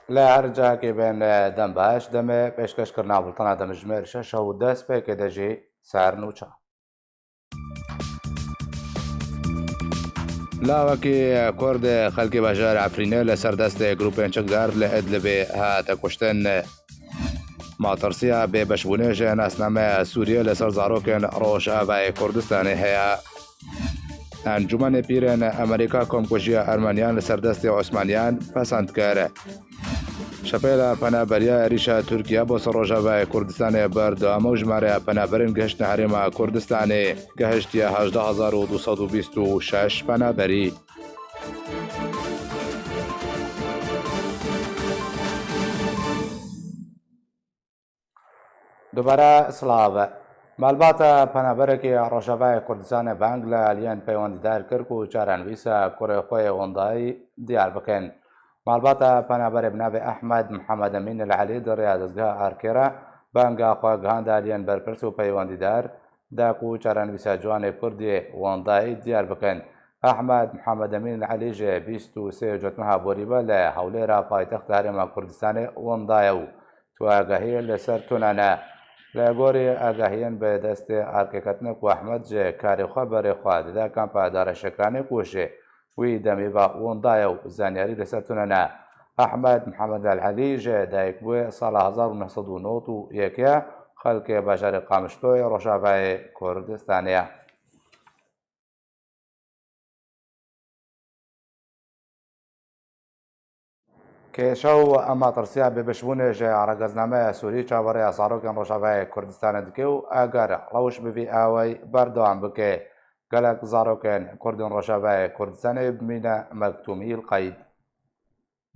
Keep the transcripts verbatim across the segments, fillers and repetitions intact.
Li her cihekê bên, e, dem baş, demê pêşkêşkirina bultena demjimêr şeş û dest pêkê de jî ser nûçe. Lawekî Kurd xelkê bajarê Efrînê li ser destê grûpên çekdar li Idlibê hate kuştin. Matirsiya bêbeşbûnê ji nasnameya Sûriyê li ser zarokên Rojavayê Kurdistanê heye. Encûmenê Pîrên Amerîka komkujiya Ermeniyan li ser destê Osmaniyan pesend kir. Şepêla penaberiya êrîşa Tirkiye bo ser Rojavayê Kurdistanê berdewam e û jimareya penaberên gihiştine herêma Kurdistanê gihiştiye hejdeh hezar û du sed û bîst û şeş penaberî. Dubare silav. Malbata penaberekî Rojavayê Kurdistanê bang li aliyên peywendîdar kir ku çarenivîsa kurê xwe yê wendayî diyar bikin. Malbata penaberê bi navê Ehmed Mihemed Emîn El Elî di rêya dezgeha Arkê re banga xwe gihand aliyên berpirs û peywendîdar da ku çarenivîsa ciwanê Kurd yê wendayî diyar bikin. Ehmed Mihemed Emîn El Elî ji bîst û sê Cotmeha borî ve li Hewlêra paytexta Herêma Kurdistanê wenda ye û tu agahiyê li ser tune ne. Li gorî agahiyên bi destê Arkê ketine ku Ehmed ji karê xwe berê xwe dide kampa Dareşekanê ku ji wî demê ve wenda ye û zanyarî li ser tune ne. Ehmed Mihemed El Elî ji dayikbûyê sala hezar û neh sed û nod û yek e, xelkê bajarê Qamişloyê Rojavayê Kurdistanê ye. Kêşe û matirsiya bêbeşbûnê ji regeznameya Sûrî çaverêya zarokên Rojavayê Kurdistanê dike û eger rewş bi vî awayî berdewam bike, gelek zarokên Kurdên Rojavayê Kurdistanê bimîne mektûmî il qeyd.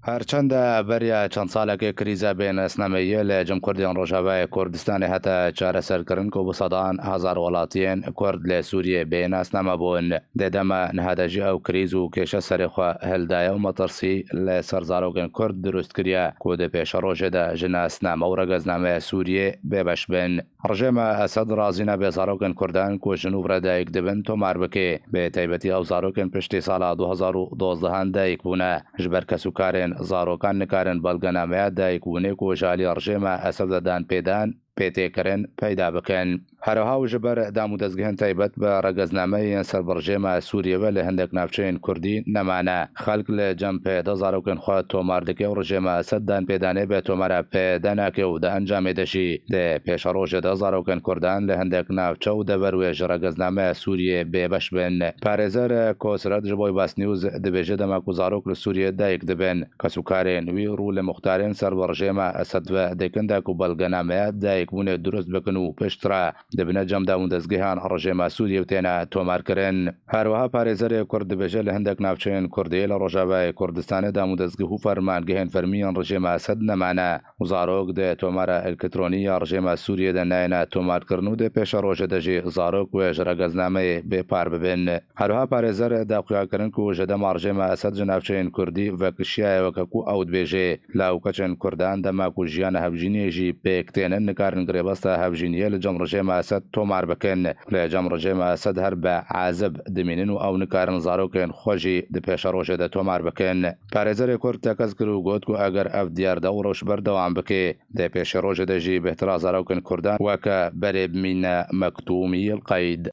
Her çend beriya çend salekê krîza bênasnameyî li cem Kurdên Rojavayê Kurdistanê hate çareserkirin ku bi sedan hezar welatiyên Kurd li Sûriyê bênasname bûn. Di dema niha de jî ew krîz û kêşe serê xwe hildaye û metirsî li ser zarokên Kurd dirust kiriye ku di pêşerojê de ji nasname û regeznameya Sûriyê bêbeş bin. Rejêma Esed razî nebe zarokên Kurdan ku ji nû re dayik dibin tomar bike. Bi taybetî ew zarokên piştî sala du hezar û dozdehan dayik bûne. Ji ber kesûkarên zarokan nikarin belgenameya dayikbûnê ku ji alî rejêma Esed ve dan pêdan pê tê kirin peyda bikin. Her wiha û ji ber dam û dezgehên taybet bi regeznameyên ser bi rejêma Sûriyê ve li hindek navçeyên Kurdî nemane. Xelk li cem pê de zarokên xwe tomar dike û rejêma Esed dan pêdanê bi tomara pê de nake û di encamê de jî di pêşerojê de zarokên Kurdan li hindek navçe û dever wê ji regeznameya Sûriyê bêbeş bin. Parêzer Kosret ji bo Bas News dibêje dema ku zarok li Sûriyê dayik dibin, kesûkarên wî rû li muxtarên ser bi rejêma Esed ve dikin da ku belgenameya dayikbûnê dirust bikin û piştre dibine cem dam û dezgehan rejêma Sûriyê û têne tomarkirin. Her wiha parêzerê Kurd dibêje li hindek navçeyên Kurdî li Rojavayê Kurdistanê dam û dezgeh û fermangehên fermî yên rejêma Esed nemane û zarok di tomara elektronî ya rejêma Sûriyê de nayêne tomarkirin û di pêşerojê de jî zarok wê ji regeznameyê bêpar bibin. Her wiha parêzer daxuya kirin ku ji dema rejêma Esed ji navçeyên Kurdî vekişiyaye weke ku ew dibêje, Law û keçên Kurdan dema ku jiyana hevjîniyê jî pêk tênin, nikarin girêbesta hevjîniyê li cem rejêma Esed tomar bikin. Li cem rejêma Esed her bi ezib dimînin û ew nikarin zarokên xwe jî di pêşerojê de tomar bikin. Parêzerê Kurd tekez kir û got ku eger ev diyarde û rewş berdewam bike, di pêşerojê de jî bêhtira zarokên Kurdan weke berê bimîne mektûmî il qeyd.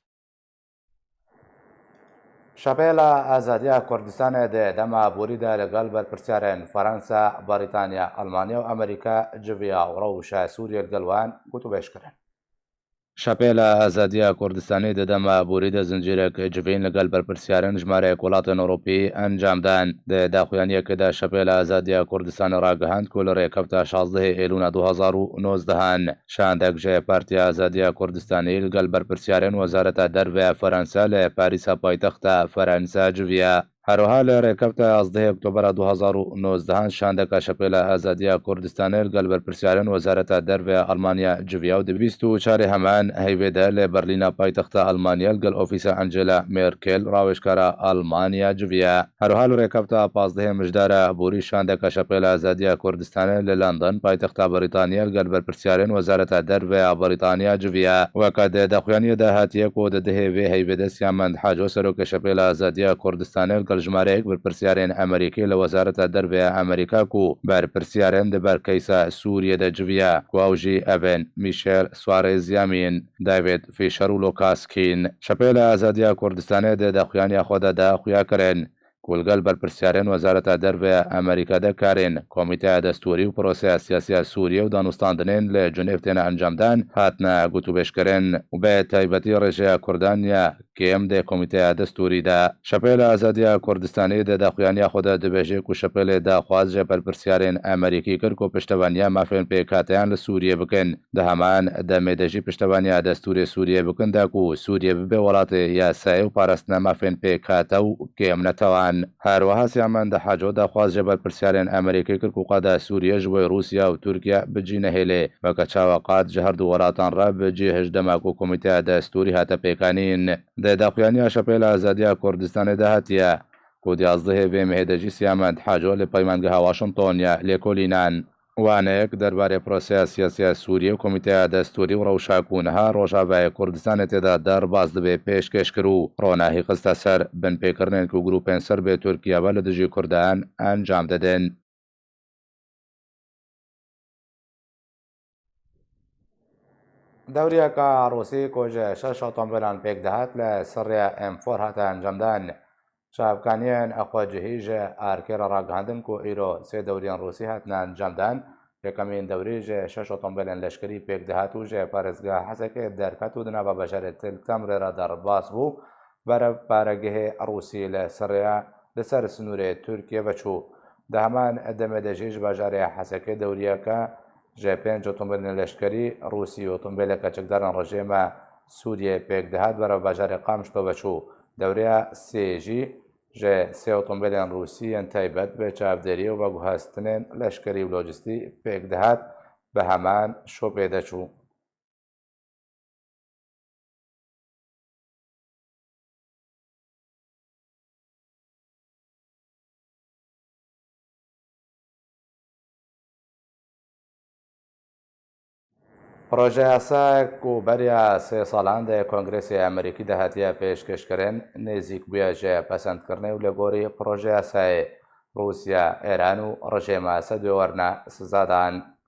Şepêla Azadiya Kurdistanê di dema borî de li gel berpirsyarên Fransa, Brîtanya, Almanya û Amerîka civiya û rewşa Sûriyê li gel wan gotûbêj kirin. Şepêla Azadiya Kurdistanê di dema borî de zincîrek civîn li gel berpirsyarên ji marek welatên Ewropî encam dan. Di daxuyaniyekê de Şepêla Azadiya Kurdistanê ragihand ku li rêkefta şazdehê Êlûna du hezar û nozdehan şandek ji Partiya Azadiya Kurdistanê li gel berpirsyarên Wezareta Derve ya Fransa li Parîsa paytexta Fransa civiya. Her wiha li rêkefta yazdehê Oktobera du hezar û nozdehan şandeka Şepêla Azadiya Kurdistanê li gel berpirsyarên Wezareta Derve ya Almanya civiya û di bîst û çarê heman heyvê de li Berlîna paytexta Almanya li gel ofîsa Angela Merkel rawêjkara Almanya civiya. Her wiha li rêkefta pazdehê Mijdara borî şandeka Şepêla Azadiya Kurdistanê li London, paytexta Brîtanya, li gel berpirsyarên Wezareta Derve ya Brîtanya civiya. Weke di daxuyaniyê de hatiye ku di dihê vê heyvê de Siyamend Haco, serokê Şepêla Azadiya Kurdistanê, li gel Jimareyek berpirsiyarên Amerîkî li Wezareta Derve ya Amerîka ku berpirsiyarên di ber keysa Sûriyê de civiya, ku ew jî ev in: Michel Suarez Yamin, David Fisher û Lucas Keane. Şepêla Azadiya Kurdistanê di daxuyaniya xwe de da xuya kirin ku li gel berpirsiyarên Wezareta Derve ya Amerîka de karên Komîteya Destûrî û Proseya Siyasî ya Sûriyê û danûstandinên li Cinêv têne encamdan hatine gotûbêjkirin û bi taybetî rêjeya Kurdan ya kêm dê Komîteya Destûrî de. Şepêla Azadiya Kurdistanê di daxuyaniya xwe de dibêje ku şepêlê daxwaz ji berpirsiyarên Amerîkî kir ku piştevaniya mafên pêkhateyan li Sûriyê bikin. Di heman demê de jî piştevaniya destûrê Sûriyê bikin da ku Sûriye bibe welatê yasayê û parastina mafên pêkhate û kêm netewan. Her wiha Siyamend Haco daxwaz ji berpirsiyarên Amerîkî kir ku qada Sûriye ji bo Rûsya û Tirkiye bi cî nehêle, weke çawa qad ji her du welatan re bi cî hişt dema ku Komîteya Destûrî hate pêkanîn. Di daxuyaniya Şepêla Azadiya Kurdistanê de hatiye ku di yazdehê vê mehê de jî Siyamend Haco li Peymangeha Washington ya lêkolînan waneyek derbarê proseya siyasî ya Sûriyê û Komîteya Destûrî û rewşa ku niha Rojavayê Kurdistanê tê de derbas dibe pêşkêş kir û ronahî xiste ser binpêkirinên ku grûpên Serb ê Tirkiye ve li dijî Kurdan encam didin. Dewriyeke Rûsî ku ji şeş otomobîlan pêk dihat li Siriya M four hate encamdan. Çavkaniyên xwecihî ji erkê re ragihandin ku îro sê dewriyên Rûsî hatine encamdan. Yekemîn dewrî ji şeş otomobîlên leşkerî pêk dihat û ji parêzgeha Hesekê derket û di nava bajarê Til Temrê re derbas bû. Berev paregehê Rûsî li Siriya li ser sinûrê Tirkiye ve çû. Di heman demê de jî ji bajarê Hesekê dewriyeke ji pênc otomobîlên leşkerî Rûsî û otomobîleke çekdarên rejîma Sûriyê pêk dihat berev bajarê Qamişlo ve çû. Dewriya sê jî ji sê otomobîlên Rûsî yên taybet bi çavdêriyê û veguhestinên leşkerî û lojîstî pêk dihat, bi heman şopê de çû. Proje yasayek ku beriya sê salan di Kongresê Amerîkî de hatiye pêşkêşkirin, nêzîk bûye ji pesendkirinê û li gorî proje yasayê Rûsya, Îran û rejêma Esed wê werine sizadan.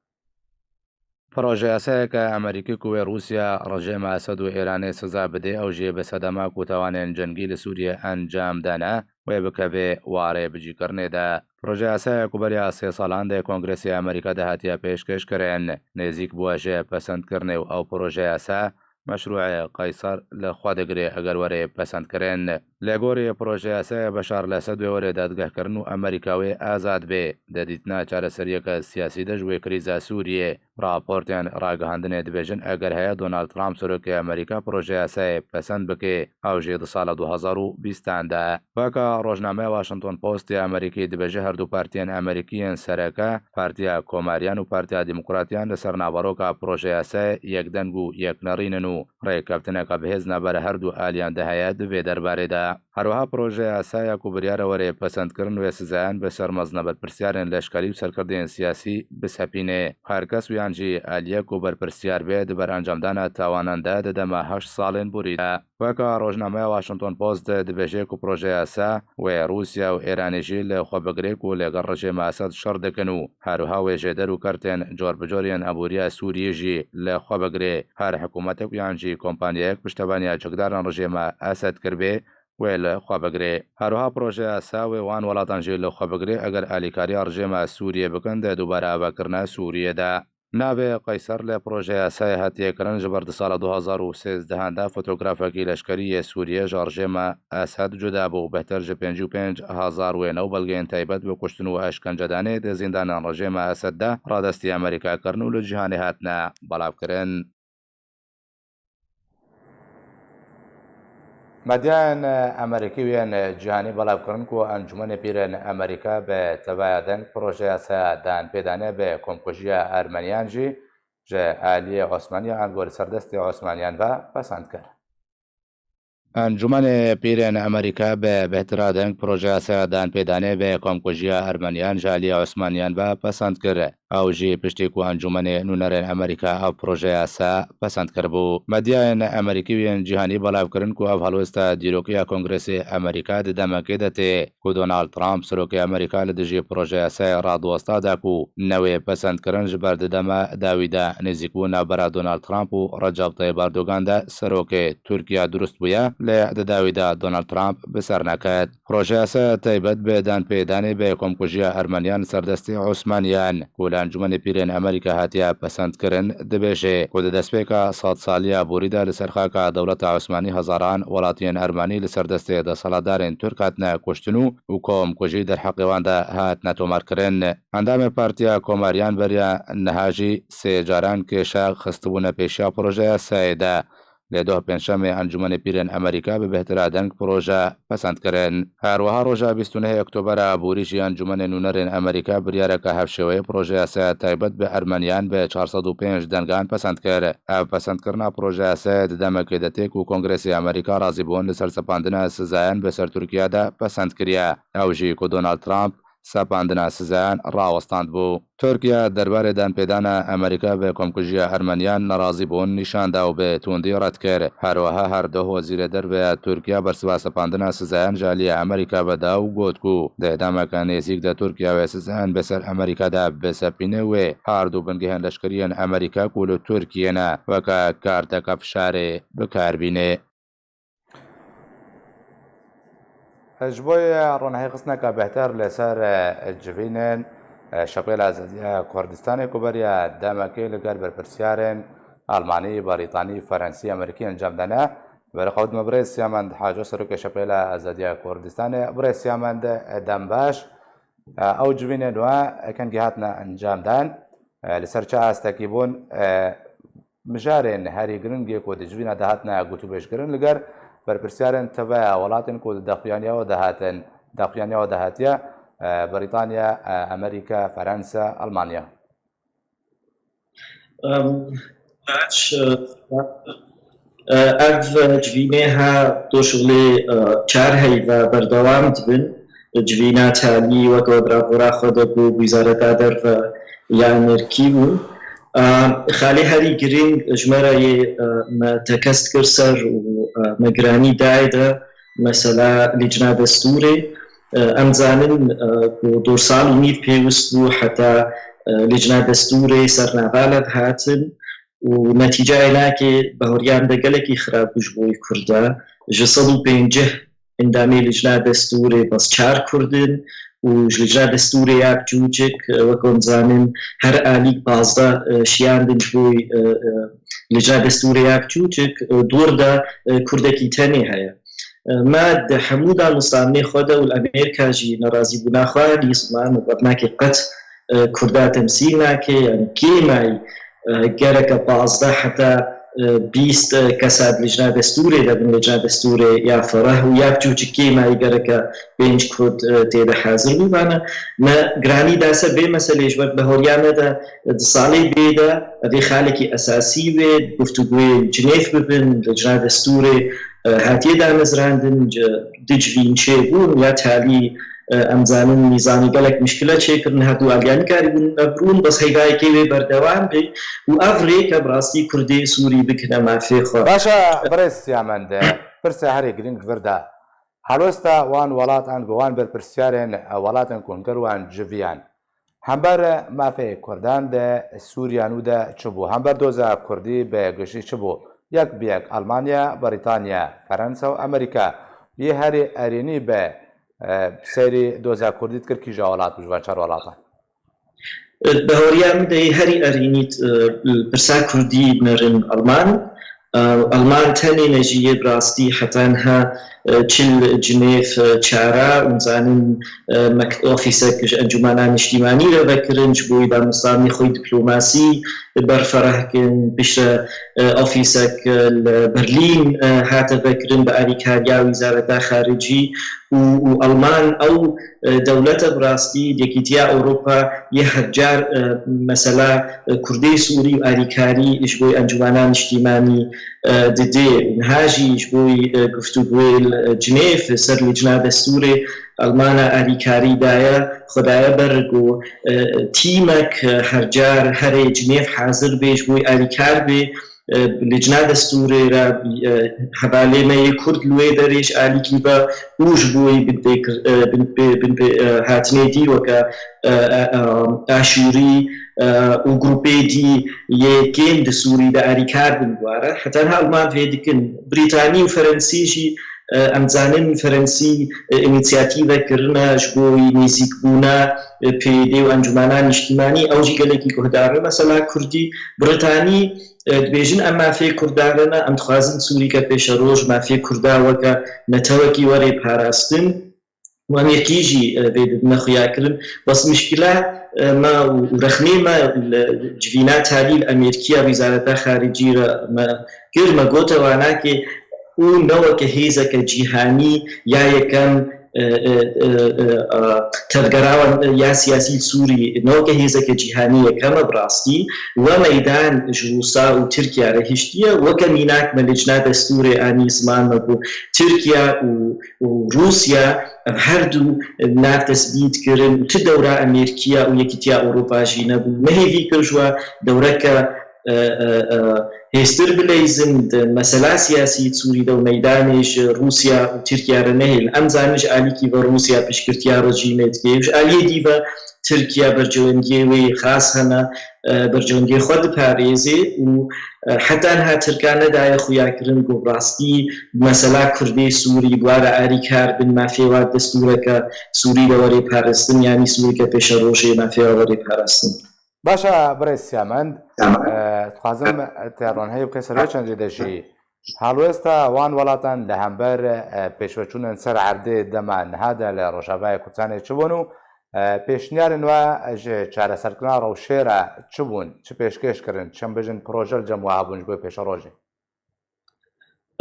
Proje yasayeke Amerîkî ku wê Rûsya, rejêma Esed û Îranê siza bidê, ew jî bi sedema ku tawanên cengî li Sûriyê encam dane, wê bikeve warê bicîkirinê de. Proje yasaya ku beriya sê salan de Kongresê Amerîka de hatiye pêşkêşkirin, nêzîk bûye ji pesendkirinê û ew proje yasa meşrûê Qeyser li xwe digire eger were pesendkirin. Li gorî proje yasaya Beşar li Esed wê were dadgehkirin û Amerîka wê azad bê. Di dîtina çareseriyeke siyasî de ji wê krîza Sûriyê, raportên ragihandinê dibêjin, eger heye Donald Trump serokê Amerîka proje yasayê pesend bike, ew jî di sala du hazar û bîstan de. Weke rojnameya Washington Post ya Amerîkî dibêje, her du partiyên Amerîkî yên sereke, Partiya Komariyan û Partiya Demokratiyan li ser naveroka proje yasayê yekdeng û yeknerîn in û rêkeftineke bihêz navbera her du aliyan de heye di vê derbarê de. Herwiha proje yasaya ku biryar e were pesendkirin wê sizayan bi ser mezin berpirsiyarên leşkerî û serkirdeyên siyasî bisepîne. Her kes û yan jî aliyek ku berpirsiyar be di ber encamdana tawanan de di dema heşt salên borî de. Weke rojnameya Washington Post dibêje ku proje yasa wê Rûsya û Îranê jî li xwe bigire ku lêgel rejêma Esed şer dikin û herwiha wê jêder û kertên cor bi cor yên aboriya Sûriyê jî li xwe bigire. Her hikûmetek yan jî kompanyayek piştevaniya çekdaran rejêma Esed kiribê, wê li xwe bigire. Herwiha proje yasa wê wan welatan jî li xwe bigire, eger alîkariya rejêma Sûriyê bikin di dubare avakirina Sûriyê de. Navê Qeyser li proje yasayê hatiye kirin, ji ber di sala du hazar û sêzdeh de fotografekî leşkerî yê Sûriyê ji rejêma Esed cuda bû. Bêhtir ji pêncî û pênc hezar wêne û belgeyên taybet bi kuştin û eşkencedanê di zîndanên rejêma Esed de radestî Amerîka kirin û li cîhanê hatine belavkirin. Medyayên Amerîkî û yên cîhanî belav kirin ku Encûmenê Pîrên Amerîka bi tevaya deng projeya yasaya danpêdanê bi komkujiya Ermeniyan jî ji aliyê Osmaniyan an gorî serdestê Osmaniyan ve pesend kir. Encûmenê Pîrên Amerîka bi bêhtira deng projeya yasaya danpêdanê bi komkujiya Ermeniyan ji aliyê Osmaniyan ve pesend kir. Ew jî piştî ku Encûmenê Nûnerên Amerîka ev projeya yasa pesend kiribû. Medyayên Amerîkî û yên cîhanî belav kirin ku ev helwesta dîrokiya Kongresê Amerîka di demekê de tê ku Donald Trump, serokê Amerîka, li dijî projeya yasayê radiwesta da ku newê pesendkirin ji ber di dema dawî de nêzîkbûn navbera Donald Trump û Recep Tayyip Erdogan de serokê Tirkiye durust bûye, lê di dawî de Donald Trump bi ser neket. Projeya yasaya taybet bi danpêdanê bi komkujiya Ermeniyan li ser destê Osmaniyan, ku li Encûmenê Pîrên Amerîka hatiye pesendkirin, dibêje ku di destpêka sedsaliya borî de li ser xaka dewleta Osmanî hezaran welatiyên Ermenî li ser destê desthilatdarên Tirk hatine kuştin û û komkujî derheqê wan de hatine tomarkirin. Endamê Partiya Komariyan beriya niha jî sê caran kêşa xistibûne pêşiya projeya yasayê de. Lê doh pêncşemê Encûmenê Pîrên Amerîka bi bêhtira deng proje pesend kirin. Her wiha roja bîst û nehê Oktobera aborî jî Encûmenê Nûnerên Amerîka biryareke hevşêweyê projeya yasaya taybet bi Ermeniyan bi çar sed û pênc dengan pesend kir. Ev pesendkirina projeya yasayê di demekê de tê ku Kongresê Amerîka razîbûn li ser sepandina sizayan bi ser Tirkiye de pesend kiriye. Ew jî ku Donald Trump sepandina sizayan rawestandbû. Tirkiye derbarê danpêdana Amerîka bi komkujiya Ermeniyan nerazîbûn nîşan da û bi tundî red kir. Her wiha her duh wezîrê derve ya Tirkiye bersiva sepandina sizayan ji aliyê Amerîka ve da û got ku di demeke nêzîk de Tirkiye wê sizayan bi ser Amerîka de bisepîne wê her du bingehên leşkeriyên Amerîka ku li Tirkiye ne weke karteke fişarê bi kar bîne. Ji bo ronahîxistineke bêhtir li ser, e, civînên, e, Şepêla Azadiya Kurdistanê ku beriya demekê li gel berpirsiyarên Almanî, Brîtanî, Ferensî, Amerîkî encam dane, berê xwe dime birêz Siyamend Haco, serokê Şepêla Azadiya Kurdistanê. Birêz Siyamend, e, dem baş. E, ew civînên we kengî hatine encam dan? E, li ser çi astekî bûn? E, Mijarên herî giring yê ku di civîna de hatine gotûbêjkirin li gel berpirsiyarên teveya welatên ku di daxuyaniya we de hatin, daxuyaniya we de hatiye, e, Brîtanya, e, Amerîka, Ferensa, Almanya. Em, baş, e, e, ev civînê ha doşulê, e, çar heyva berdewam dibin. Civîna talî wek we bi rapora xwe de ku Wîzareta Derve ya Amerîkî bû. Xalê herî girîng ji me re yê, e, me tekez dikir ser û, e, me giranî dayê de mesela Lîcna Destûrê. E, em zanin, e, ku dor sal û nîv pêwist bû heta, e, Lîcna Destûrê ser nava lev hatin û netîcayê nake, bahoriyê me de gelekî xirab bû ji bo wî Kurda. Ji sed û pêncî endamê Lîcna Destûrê bes çar Kurd in û ji Lîcna Destûrê ya biçûçik, e, wek hûn zanin, her alîk pazdeh, e, şiyandin ji bo, e, e, Lîcna Destûrê ya biçûçik, e, dor de, e, Kurdekî tenê heye. E, me di hemû danûstanê xwe de û li Amerîka jî nerazîbûna xwe lîsman û ev nake qet, e, Kurda temsîl nake, yanî kêmayî e, gereke pazdeh heta, e, bîst, e, kesa di Lîcna Destûrê de bin, Lîcna Destûrê ya Fereh û ya biçûçik kêmayî gereke pênc Kurd, e, tê de hazir bibane. Me giranî da ser vê meselê ji ber bahoriya me de, e, di salê bê de, e, vê xalekî esasî wê, guftûgoyê Cinêv bibin, Lîcna Destûrê, e, hatiye damezrandin, ci-, du civîn çêbûn, ya talî, e, em zanin mîzanî gelek mişkile çêkirin, her du aliyan nikarîbûn ev rûn, bes heyvayekê wê berdewam bê û ev rêke bi rastî Kurdê Sûrî bikine mafê xwe. Baş e, birêz Siyamend, pirsa herî girîng vir de. Helwesta wan welat an ku wan berpirsiyarên, e, welatên ku hûn kir wan civiyan. Hember mafê Kurdan di Sûriya nû de çi bû? Hember doza Kurdî bi giştî çi bû? Yek bi yek Almanya, Brîtanya, Ferensa û Amerîka yê herî erênî bi, e, seyrî doza Kurdî dikir kîja welat bû ji van çar welatan? Di bahoriya min de yê herî erênî, e, pirsa Kurdî nerin Alman. E, Alman tenê ne jî yê bi rastî heta niha çil Cinêv çara û nizanin ofîsek ji Encûmena Niştîmanî re vekirin, ji bo wî danûstanê xwe yê dîplomasî berfereh kin. Piştre ofîsek li Berlîn hate vekirin bi alîkariya Wîzareta Xaricî û, û Alman ew dewlete bi rastî Yekîtiya Ewropa yê her car mesela Kurdê Sûrî û alîkarî ji bo Encûmena Niştîmanî didê. Niha jî ji bo guftûgoyê li Cinêv ser Licna Destûrê Almana alîkarî daye, xwe daye ber ku tîmek her car herê Cinêv hazir bê ji bo alîkar bê. Licna Destûrê re hevalê me yê Kurd li wê derê ji alîkî ve û ji bo binpê hatinê dî weke Aşûrî û grûpê dî yê kêm di Sûrî de alîkar bin bi wa re. Heta niha Alman vê dikin. Brîtanî û Ferensî jî em dizanin Ferensî înîsiyatîve kirine ji bo wî nêzîkbûna P Y D û Encûmena Niştîmanî, ew jî gelekî guhdar e. Mesela Kurdî, Brîtanî dibêjin em mafê Kurda re ne, em dixwazin Sûrîke pêşeroj mafê Kurda weke netewekî were parastin. Û Amerîkî jî vê didine xuyakirin. Bes mişkila me û rexnê me li civîna talî li Amerîkiya Wîzareta Xaricî re me kir, me gote wana ke û ne weke hêzeke cîhanî ya yekem tevgera wan ya siyasî li Sûrî ne weke hêzeke cîhanî yekem e bi rastî. We meydan ji Rûsa û Tirkiye re hiştiye. Weke mînak me Licna Destûrê anî ziman me ku Tirkiye û, û Rûsya ev her du nav destbî dikirin û ti dewra Amerîkiya û Yekîtiya Ewropa jî nebû. Me hêvî kir ji we dewreke hêztir bileyzin di mesela siyasî Sûrî de û meydanê ji Rûsya û Tirkiye re nehêlin. Em zanin ji alîkî ve Rûsya piştgirtiya rejîmê dike. Ji aliyê dî ve Tirkiye bercewendiyê wê xas hene, bercewendiyê xwe diparêzê û heta niha Tirka nedaye xuyakirin ku rastî mesela Kurdê Sûrî bi wa re alîkar bin, mafê wa destûreke Sûrî de were parastin, yanî Sûrîke pêşerojê mafê wa were parastin. Baş e, birêz Siyamend. Tamam. E, dixwazim te ronheyê bike ser wê çendê de jî. Helwesta wan welatan li hember, e, pêşveçûnên ser erdê dema niha de li Rojavayê Kurdistanê çi bûn û, e, pêşniyarên we ji çareserkirina rewşê re çi bûn, çi pêşkêş kirin, çi em bêjin proje li cem we hebûn ji bo pêşerojê?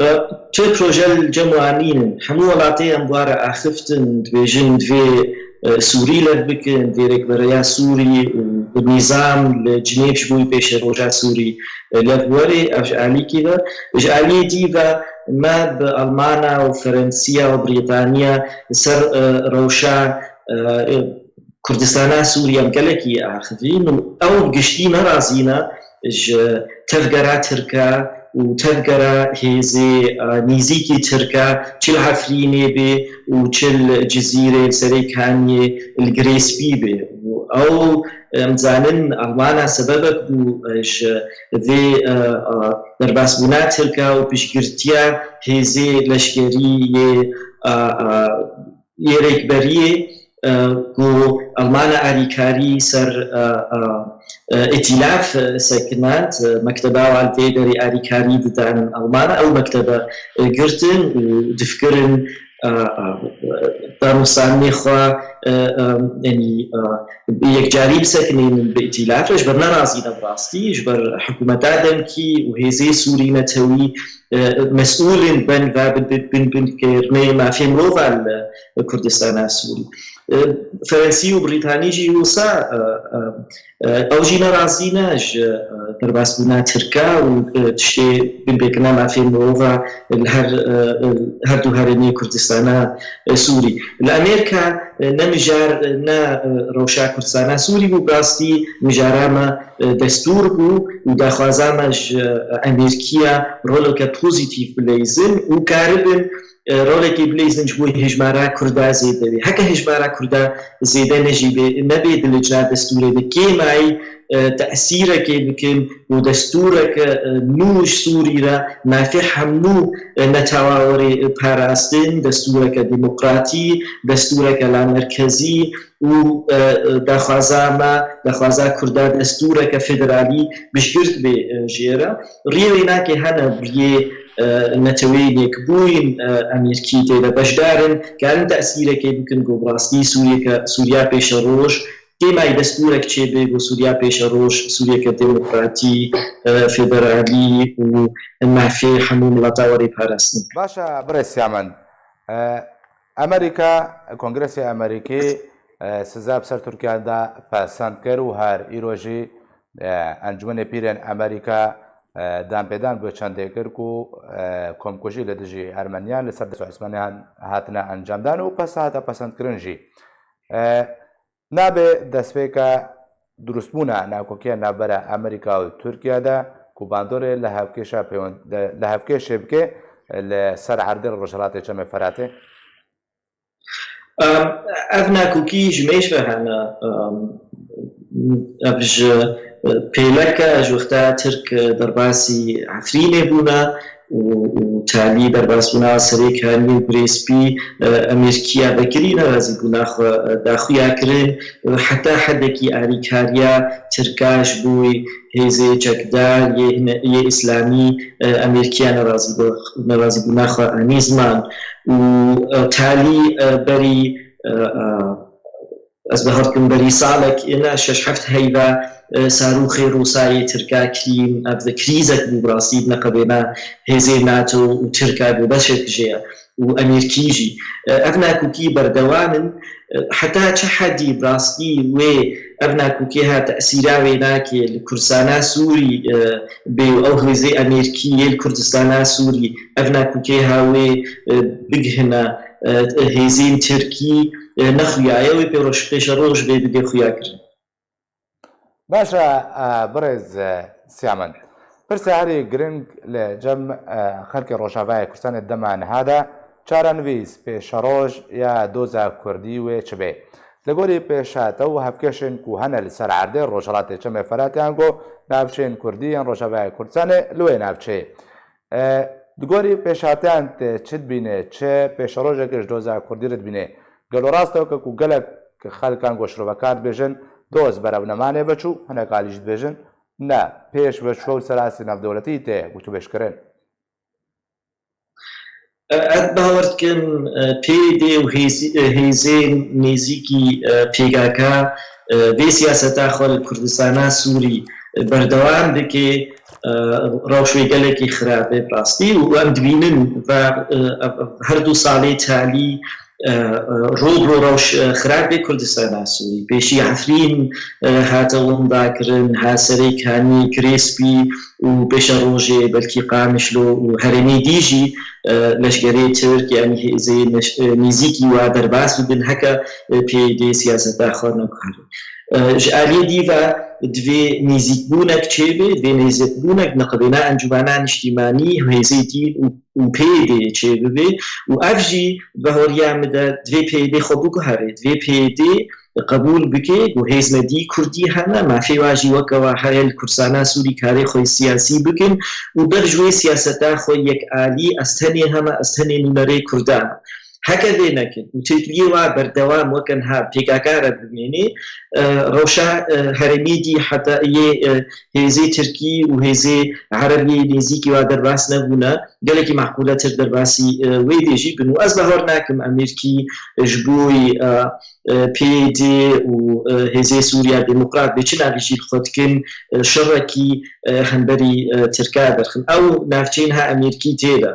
E, tu proje li cem wan nînin. Hemû welatê em bi wa re axiftin, dibêjin divê, e, Sûrî lev bikin, divê rêkbereya Sûrî û bi nîzam li Cinêv ji bo wî pêşeroja Sûrî, e, lev were, ev ji alîkî ve. Ji aliyê dî ve me bi Almana û Ferensiya û Brîtaniya li ser, e, rewşa, e, Kurdistana Sûrî em gelekî axivîn û ew bi giştî ne razî ne ji tevgera Tirka û tevgera hêzê, e, nîzîkî Tirka, çi li Efrînê bê û çi li Cizîrê, li Serê Kaniyê, li Girêspî bê. Û ew, em zanin, Almana sebebek bû, e, ji vê, e, e, derbasbûna Tirka û piştgirtiya hêzê leşkerî yê, e, e, yê rêkberiyê, e, ku Almana alîkarî ser, e, e, e, îtîlaf, e, sekinand, e, mekteba wan tê derê alîkarî didan Almana, ew mektebe, e, girtin û difikirin, e, e, danûstanê xwe, e, e, yanî, e, bi yekcarî bisekinînin bi îtîlaf re, ji ber nerazî ne bi rastî, ji ber hikûmeta demkî û hêzê Sûrî netewî, e, mesûlên ben ve bin, bin, bin, binkêrnê mafê mirovan li Kurdistana Sûrî. E, Ferensî û Brîtanî jî wisa, e, e, e, ew jî nerazî ne ji, e, derbasbûna Tirka û, e, tiştê binpêkirina mafê mirova li her, e, e, her du herêmê Kurdistana, e, Sûrî. Li Amerîka, e, ne mijar, e, ne, e, rewşa Kurdistana Sûrî bû, bi rastî mijara me, e, destûr bû û daxwaza me ji, e, Amerîkiya roleke pozîtîf bileyzin û karibin, e, rolekê bileyzin ji bo hejmara Kurda zêde bê. Heke hejmara Kurda zêde nejî bê, nebê di licna destûrê de kêmayî, e, tesîrekê bikin û destûreke, e, nû ji Sûrî re mafê hemû, e, netewa were parastin, destûreke demokratî, destûreke lamerkezî û, e, e, daxwaza me, daxwaza Kurda destûreke federalî piştgirt bê, e, jê re. Riyê wê nake hene riyê, e, Neteweyên Yekbûyîn, e, Amerîkî tê de beşdar in, karin tesîrekê bikin ku bi rastî Sûriyeke, Sûriya pêşeroj, kêmayî destûrek çêbê bo Sûriya pêşeroj, Sûriyeke demokratî, e, federalî û mafê hemû mileta werê parastin. Baş e, birêz Siyamen. E, Amerîka, Kongresê Amerîkî, e, siza bi ser Tirkiye de pesend kir û her îro jî, e, Encûmenê Pîrên Amerîka, e, danpêdan bi çendê kir ku, e, komkujî li dijî Ermeniyan li ser destê Osmaniyan hatine encamdan û pesa hate pesendkirin jî. E, Nabe destpêka dirustbûna nakokiya navbera Amerîka û Tirkiye de ku bandorê li hevkêşa pêwend-, li hevkêşê bike li ser erdê Rojhilatê Çemê Feratê? Em, ev nakokî ji mêj ve hene. Em, ev ji, e, pêleke ji wexta Tirk, e, derbasî Efrînê bûne û, û talî derbasbûna Serê Kanî û Birêz Pî, e, Amerîkiya vekirî nerazîbûna xwe, e, daxuya kirin. E, heta hedekî alîkariya Tirka ji bo hêzê çekdar yê hine-, yê îslamî, e, Amerîkiya nerazîbû-, nerazîbûna xwe anî ziman. Û, e, talî, e, berî, e, e, ez bawer dikim berî salek, êne şeş heft heyva, e, sarûxê Rûsayê Tirka kirîn, ev krîzek bû bi rastî di neqebêna hêzên NATO û Tirka ku beşek jê ye û Amerîkî jî. E, ev nakokî berdewam in. E, heta çi hedî bi rastî wê ev nakokî ha tesîra wê nake li Kurdistana Sûrî, e, bê û ew hêzê Amerîkî yê li Kurdistana Sûrî ev nakokê ha wê, e, bigihine, e, hêzên Tirkî, e, nexuyaye wê pêroş-, pêşeroj vê bidê xuya kirin. Baş e, e, birêz, e, Siyamen. Pirsa herî giring li cem, e, xelkê Rojavayê Kurdistanê dema niha de çarenivîs, pêşeroj ya doza Kurdî wê çi bê? Li gorî pêşhate û hevkêşên ku hene li ser erdê Rojhilatê Çemê Feratê yan ku navçeyên Kurdî yên Rojavayê Kurdistanê li wê navçeyê. E, di gorî pêşhateyan te çi dibîne, çi pêşerojeke ji doza Kurdî re dibîne? Gelo rast e weke ku gelek xelkan ku şirovekar dibêjin, doz berev nemanê veçû, hinek alî jî dibêjin, ne, pêş veçû û serasî navdewletî tê gotûbêjkirin? Ez bawer dikim, e, P Y D û hêzî-, e, hêzên nêzîkî, e, P K K, e, vê siyaseta xwe li Kurdistana Sûrî, e, berdewam dike, e, rewş wê gelekî xirab e bi rastî û em dibînin ve, e, ev, ev her du salê talî, e, e, ro bi ro rewş, e, xirab e Kurdistana Sûrî. Pêşî Efrîn, e, hate winda kirin, ha Serê Kanî, Kirêspî û pêşerojê belkî Qamişlo û herêmê dî jî, e, leşkerê Tirk, yanî hêzê neş-, e, nêzîkî wa derbas bibin, heke, e, P Y D siyaseta xwe neguhere. E, ji aliyê dî ve divê nêzîkbûnek çêbe, divê nêzîkbûnek neqibêna Encûmena Niştîmanî, hêzê dîn û, û P Y D çêbibe û ev jî bi baweriya min de divê P Y D xwe biguhere, divê P Y D qebûl bike ku hêz me dî Kurdî hene, mafê wa jî weke wa heye li Kurdistana Sûrî karê xwe siyasî bikin û ber ji wê siyaseta xwe yekalî ez tenê heme, ez tenê nûnerê Kurdan. Heke vê nekin û têkiliyê wa berdewam weke niha P K K re bimêne, e, rewşa, e, herêmê dî heta yê, e, hêzê Tirkî û hêzê Erebî nêzîkî wa derbas nebûne, gelekî meqûletir derbasî, e, wê dê jî bin. Û ez bawer nakim Amerîkî ji bo, e, e, P Y D û, e, Hêzê Sûriya Demokrat bê çi navî jî li xwe dikin, e, şerekî, e, hemberî, e, Tirka derxin. Ew navçeyên ha Amerîkî tê de,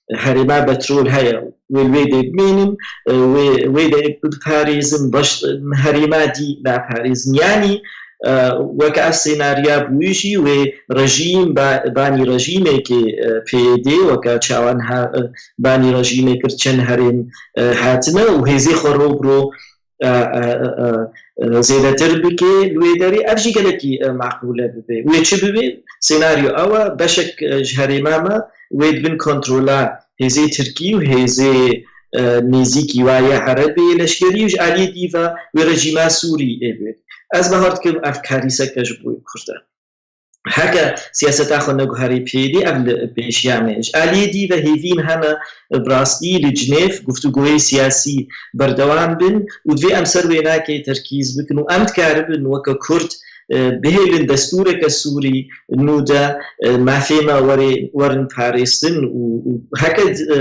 e, herêma petrol heye, wê li wê dê bimînin, e, wê, wê dê biparêzin, baş, e, herêma dî naparêzin. Yanî, e, weke ev senarya bûyî jî wê rejîm, ba-, banî rejîmekê, e, P Y D, weke çawan ha, e, banî rejîmê kir çend herêm, e, hatine û hêzê xwe ro bi ro, e, e, e, e, zêdetir bike li wê derê. Ev jî gelekî, e, meqûle bibe. Wê çi bibe? Senaryo ew e, beşek, e, ji herêma me wê di bin kontrola hêzê Tirkî û hêzê, e, nêzîkî wa yê Erebê yê leşkerî û ji aliyê dî ve wê rejîma Sûrî ê bê. Ez bawer dikim ev karîseke ji bo Kurd e. Heke siyaseta xwe neguherî pêdî, ev li pêşiya me ye. Ji aliyê dî ve hêvîn hene, bi rastî li Cinêv guftûgoyê siyasî berdewam bin û divê em ser wênakê terkîz bikin û em dikaribin weke Kurd, e, bihêlin destûreke Sûrî nû de, e, mafê me werê, werin parêstin û, û heke, e,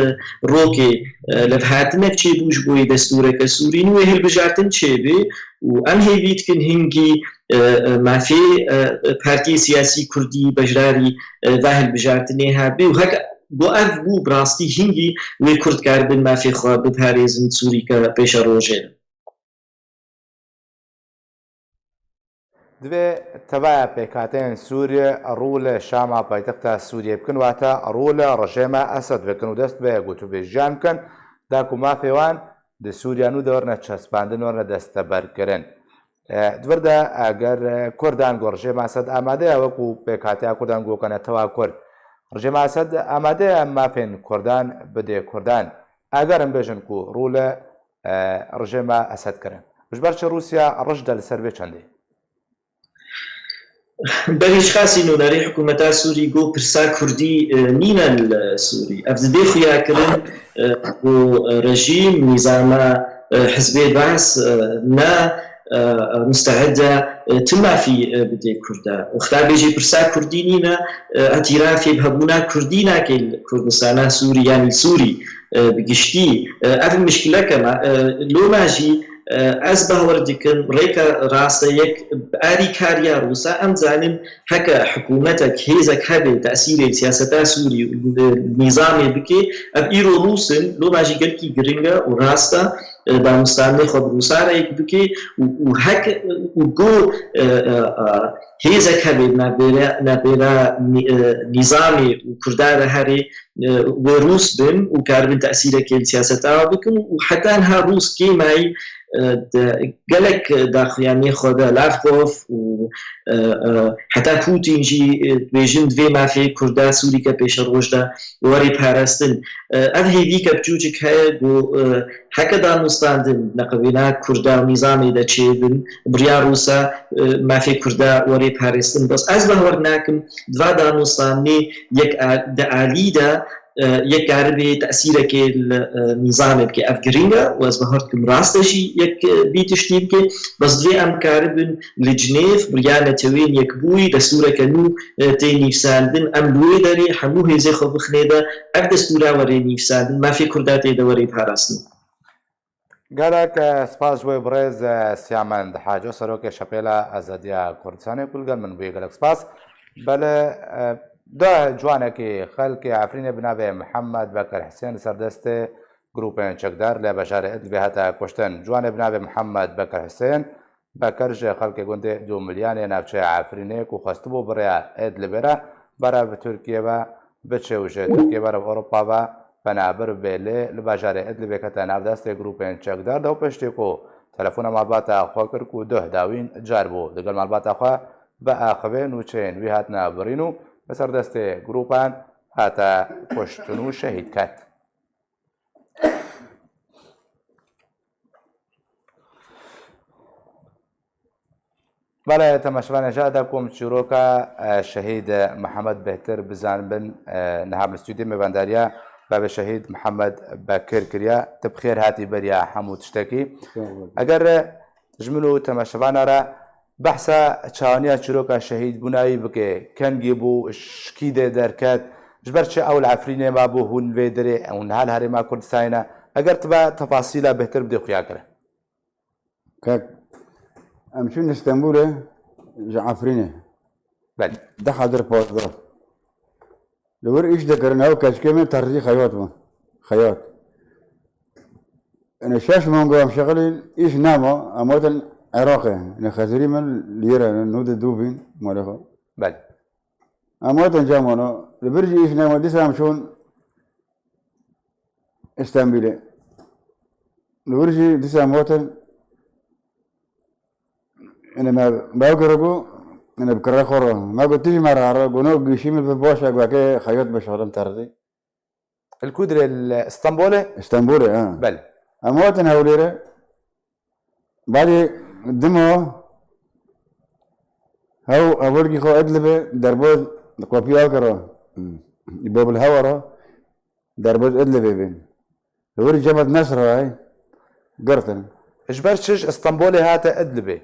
rokê, e, levhatinek çêbû ji bo yê destûreke Sûrî nû wê hilbijartin çêbê û em hêvî dikin hingî, e, e, mafê, e, e, partiyê siyasî kurdî beşdarî, e, va hilbijartinê hebê û heke go ev bû bi rastî hingî wê Kurd karibin mafê xwe biparêzin Sûrî ke pêşerojê ne. Divê tevaya pêkhateyên Sûriyê rû li Şama paytexta Sûriyê bikin, wate rû li rejêma Esed bikin û dest bi gotûbêjiyan bikin, da ku mafê wan di Sûriya nû de werine çespandin, werine desteberkirin. E, di vir de eger, e, Kurdan ku rejêma Esed amade ye, wekû pêkhateya Kurdan ku kene tewa Kurd, rejêma Esed amade ye mafên Kurdan bidê Kurdan. Eger em bêjin ku rû li, e, rejêma Esed kirin. Ji ber çi Rûsya rij de li ser vê çendê? Berî ji qasî nûnerê hikûmeta Sûrî got pirsa Kurdî, e, nîne li Sûrî. Ev didê xuya kirin, e, ku rejîm, nîzama, e, Hizbê Baas, e, ne, e, musteed e, e, tu mafî, e, bidê Kurda. Wexta bêjî pirsa Kurdî nîne, e, îtirafê bi hebûna Kurdî nake li Kurdistana Sûrî, yanî Sûrî, e, bi giştî. E, ev mişkileke me, e, loma jî, e, ez bawer dikim rêka rast e yek bi alîkariya Rûsa em zanin heke hikûmetek, hêzek hebe tesîrê siyaseta Sûrî û, e, nîzamê bike, ev îro Rûs in, loma jî gelkî giring e û rast e, e, danûstanê xwe bi Rûsa re yek bike û, û hek, û go, e, e, e, hêzek hebe navbêra, navbêra nî-, e, nîzamê û Kurda re herê, e, wê Rûs bin û karibin tesîrekê li siyaseta wan bikin û heta niha Rûs kêmayî, e, di gelek daxuyaniyê xwe de Lavrov û, e, e, heta Putin jî, e, dibêjin divê mafê Kurda Sûrî ke pêşeroj de werê parastin. E, ev hêvîke biçûçik heye ku, e, heke danûstandin neqebîna Kurda û nîzamê de çêbin, biriya Rûsa, e, mafê Kurda werê parêstin. Bes ez bawer nakim, di va danûstandinê yek a-, di alî de, e, yek karibê tesîrekê li, e, nîzamê bike. Ev giring e û ez bawer dikim rast e jî yek, e, vî tiştî bike. Bes divê em karibin li Cinêv bi riya Neteweyên Yekbûyî destûreke nû, e, tê nîvsandin. Em li wê derê hemû hêzê xwe bixinê de ev destûra werê nîvsandin, mafê Kurda tê de werê parastin. Gelek, e, spas ji bo birêz, e, Siyamend Haco, serokê Şepêla Azadiya Kurdistanê ku li gel min bûye. Gelek spas. Belê, e, deh ciwanekî xelkê Efrînê bi navê Mihemed Bekir Hisên li ser destê grûpên çekdar li bajarê Idlibê hate kuştin. Ciwanê bi navê Mihemed Bekir Hisên Bekir ji xelkê gundê Dûmilyanê navçeya Efrînê ku xwestibû bi rêya Idlibê re berev Tirkiyê ve biçe û ji Tirkiyê berev Ewropa ve penaber bê, lê li bajarê Idlibê kete nav destê grûpên çekdar de û piştî ku telefona malbata xwe kir ku duh dawîn car bû, digel malbata xwe biaxivê, nûçeyên wî hatine birîn û li ser destê grûpan hate kuştin û şehîd ket. Belê, temaşevanê, ji da ku em çîroka, e, şehîd Mihemed bêhtir bizanibin, e, niha li stûdyo mêvandariya bavê şehîd Mihemed Bekir kiriya. Tu bi xêr hatî beriya hemû tiştekî. Sağ ol. Eger, e, ji min û temaşevana re behsa çawaniya çîroka şehîdbûna wî bike, kengî bû, ji kî dê derket, ji ber çi ew li Efrînê mabû, hûn vê derê, hûn niha li Herêma Kurdistanê ne? Eger tu ve tefasîla bêhtir bidê xuya kirin. Kek, em çûn Stenbolê ji Efrînê. Belê. Deh hezar pazdeh. Li wir îş dikirin, ew keçikê min terzî xeyat bû. Xeyat. Ene şeş manga em şexilîn, îş nema, em hatin Iraqê. Ene xezirî min li yere, ene nû di dû bîn, malê xwe. Belê. Em hatin cemano, li vir jî îş nema, dîsa em çûn Stenbolê. Li wir jî dîsa em hatin, ene me, me ew kiro ku, ene bi kire xwe re. Me got, tu jî me re here, got, no, gişî min pir baş e, got, ke xeyat bişexlim terzî. Li ku dirê, li Stenbolê? Stenbolê, ha. Belê. Em hatin Hewlêrê. Badê dima Hew hevalkî xwe Idlibê derboz qopî Akara, Bab el Hewa ra derboz Idlibê bê. Li wir Cebhet Nesr ra girtin. Ji ber çi ji Stenbolê hate Idlibê?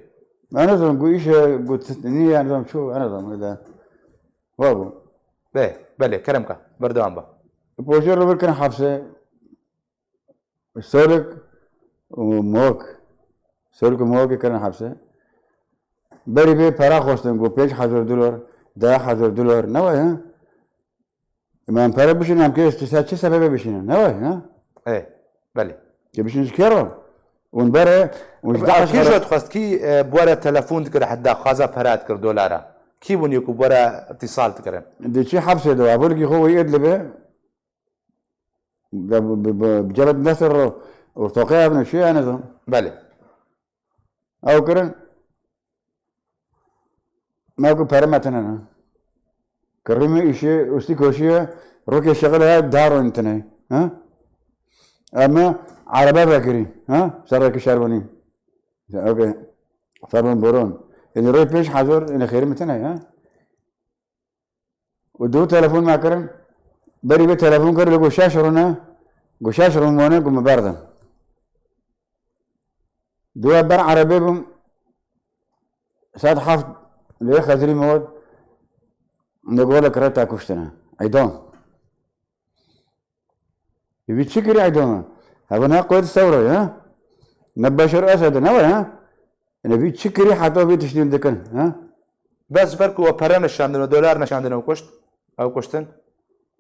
Enizam ku îşe ku nîye enizam çû enizam de. Wa bû. Bê, belê, kerem ka. Berdewam be. Poşê li wir kirin hepsê. Solik û Mok. Solik û Mokê kirin hepsê. Berî bê pera xwestin ku pênc hezar dolar, deh hezar dolar, ne wayê, ha? Em pere bişînin, em kê çi se-, çi sebebê bişînin, ne wayê, ha? Ê, belê. Kê bişînin ji kê re? Hûn bere, hûn ji Daîş Kî re jot xwest, kî, e, bi we re telefon dikir, heta xwaza pera dikir dolara? Kî bûn yê ku bi we re îtîsal dikirin? Di çi hepsê de, hevalkî xwe wî Idlibê, De bi, bi, bi, bi Cebhet Nesr ortaqê hebin, çi yani zan? Belê. Ew kirin. Me ku pere me tine ne. Kirî me îşê, ustî koşiye, rokê şexil he, dar in tine. Ha? Em erebe vekirî. Ha? Sereke şerbonî. Okey. Ferbon boron. Ênî rê pênc hezar, ênî xêrî me tine, ha? Û du telefon me kirin. Berî vê telefon kir, li ku şeş rûne, ku şeş rûn wane ku me berdin. Duwa ber erebê bûm, saet heft lê xezirî me got, ne gole kire te kuştine. Eydam. Vî çi kirî Eydome? Hevana quwet sewro ya. Ne Beşar Esed ne var ha? Ene vî çi kirî heta vî tiştîn dikin ha? Bes ji ber ku we pere neşandin û dolar neşandin ew kuşt, ew kuştin.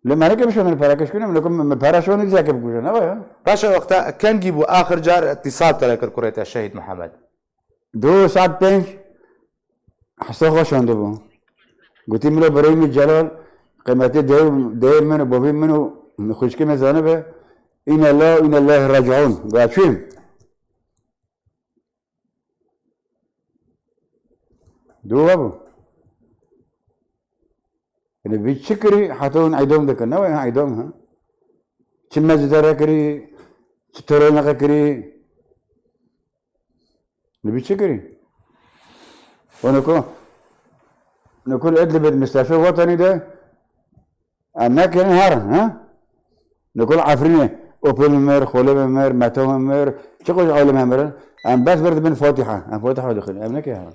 Lê me neke bişandin pere keşkine, me ku me pere şandin zeke bikuje ne var ya? Paşa wexta kengî bû axir car îtîsal te re kir kurê te Şehîd Mihemed? Du saet pênc hesa xwe şandibû. Gotî, milo birayê min Celal, qîmetê dayê, dayê min û bavê min û xwişkê min zanibe, îne la, îne lehî raciûn. Got, çûyim. Dû hebû. Yanî vî çi kirî heta hûn îdam dikin? Ne wayê îdam ha? Çi meclise re kirî, çi töreneke kirî? Li vî çi kirî? Û niko, niko li Idlibê di Mistefê Wetanî de em nekirin herin, ha? Niko li Efrînê Opel min mir, Xolê min mir, Meto min mir, çi qoj aîlê me mirin, em bes bir dibin Fatiha. Em Fatiha dixwînin, em nekirin herin.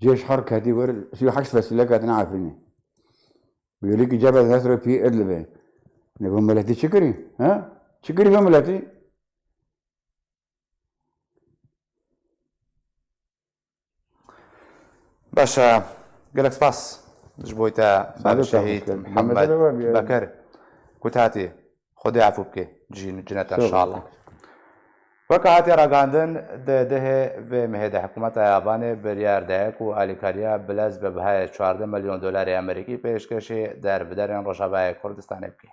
Cêş her ketî wir, sî û heşt fesîle ketine Efrînê. Û yelîkî Cebel Nesro pî Idlibê. Ne vê miletî çi kirî? Ha? Çi kirî vê miletî? Baş e, gelek spas ji bo te, Sağ ol, Şehîd sağ ol. Mihemed Mehmet Ali abi, Bekir. Ku te hatî, Xwedê efû bike, cîn, cinete inşallah. Weke hatiye ragihandin, di dehê vê mehê de hikûmeta Yabanê biryar daye ku alîkariya bilez bi bihayê çardeh milyon dolarê Amerîkî pêşkêşî derbiderên Rojavayê Kurdistanê bike.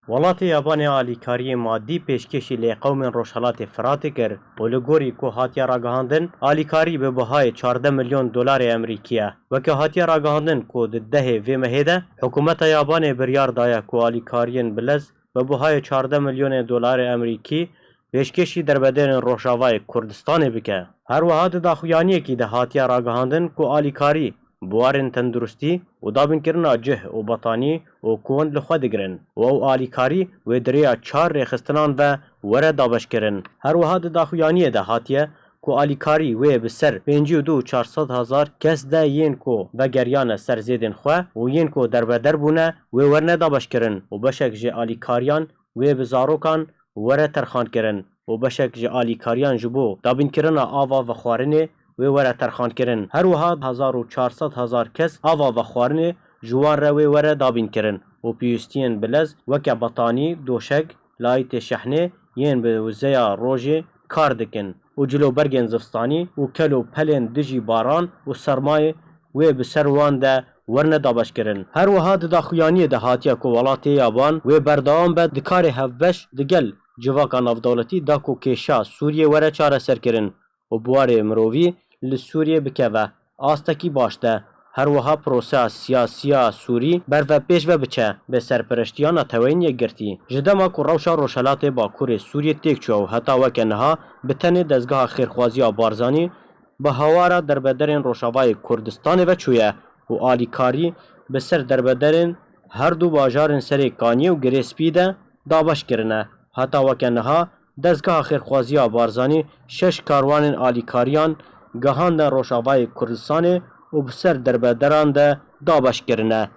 Welatê Yabanê alîkariyê madî pêşkêşî lê qewmên Rojhelatê Firatê kir û li gorî ku hatiye ragihandin, alîkarî bi bihayê çardeh milyon dolarê Amerîkî ye. Weke hatiye ragihandin ku di dehê vê mehê de hikûmeta Yabanê biryar daye ku alîkariyên bilez bi buhayê çardeh milyonê dolarê Amerîkî pêşkêşî derbederên Rojavayê Kurdistanê bike. Her wiha di daxuyaniyekî de hatiye ragihandin ku alîkarî, buwarên tenduristî û dabînkirina cih û betanî û kuwend li xwe digirin û ew alîkarî wê di rêya çar rêxistinan ve were dabeşkirin. Her wiha di daxuyaniyê de hatiye ku alîkarî wê bi ser pêncî û du û çar sed hezar kes de yên ku vegeriyane ser zêdên xwe û yên ku derbeder bûne, wê werne dabeşkirin û beşek ji alîkariyan wê bi zarokan were terxankirin û beşek ji alîkariyan ji bo dabînkirina ava vexwarinê wê were terxankirin. Her wiha hezar û çar sed hezar kes ava vexwarinê ji wan re wê were dabînkirin û pêwîstiyên bilez weke betanî, doşek, layîtê şehnê yên bi wizeya rojê kar dikin û cilobergên zivistanî û kel û pelên dijî baran û sermayê wê bi ser wan de werne dabeşkirin. Her wiha di daxuyaniyê de hatiye ku welatê Yaban wê berdewam be di karê hevbeş digel civaka navdewletî da ku kêşa Sûriyê were çareserkirin û bi warê mirovî li Sûriyê bikeve astekî baş de. Her wiha proseya siyasî ya Sûrî berve pêş ve biçe bi serpereştiya Neteweyên Yekgirtî. Ji dema ku rewşa Rojhelatê Bakurê Sûriyê têk çû û heta weke niha bi tenê dezgeha xêrxwaziya Barzanî bi hawara derbederên Rojavayê Kurdistanê ve çûye û alîkarî bi ser derbederên her du bajarên Serê Kaniyê û Girê Spî de dabeş kirine. Heta weke niha dezgeha xêrxwaziya Barzanî şeş karwanên alîkariyan gihande Rojavayê Kurdistanê û bi ser derbederan de dabeş kirine.